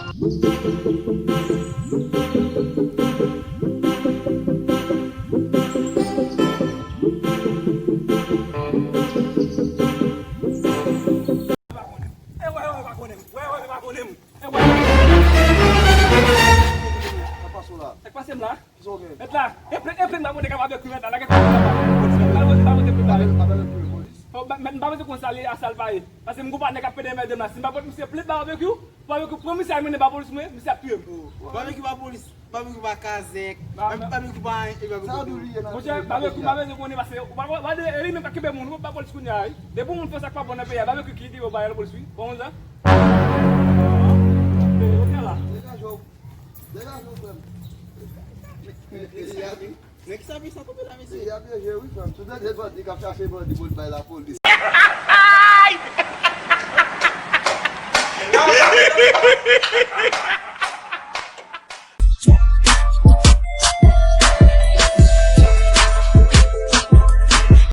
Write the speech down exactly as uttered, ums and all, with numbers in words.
E wè, wè, pa konnen m. Wè, wè, pa konnen m. E wè. Sa k pase w la? Sa k pase m la? Kisa w gen? Mèt la, e plent, e plent m pa pote kap avèk ou mèt la. Lage kòb la. Polis mèt la, polis pa pote plent la. Apèl, apèl pou polis. Fò, mèt, m pa bezwen konn sa li a, sa l pa ye. Paske m gon patnè k ap pede mèt m la. Si m pa pot misye plent Barbecue, Barbecue pran misye al mennen ba polis mwen, misye ap touye m. Barbecue pa polis. Barbecue pa kazèk. Barbecue pa anyen, e Barbecue. Monchè, Barbecue pa bezwen konnen paske ou pa, ou pa, e li menm k ap kenbe moun, ou pa polis kounye a, wi. Depi yon moun fè sa k pa bon nan peyi a, Barbecue ki, ki yo ba yo polis, wi. Konprann sa? Degaje w. Degaje w, frè m. Peyi a, wi. Nèg sa, peyi sa tonbe la, mesye. Peyi a byen jwe, wi, frè m. Si w tande bandi k ap chache bandi pou l bay lapolis.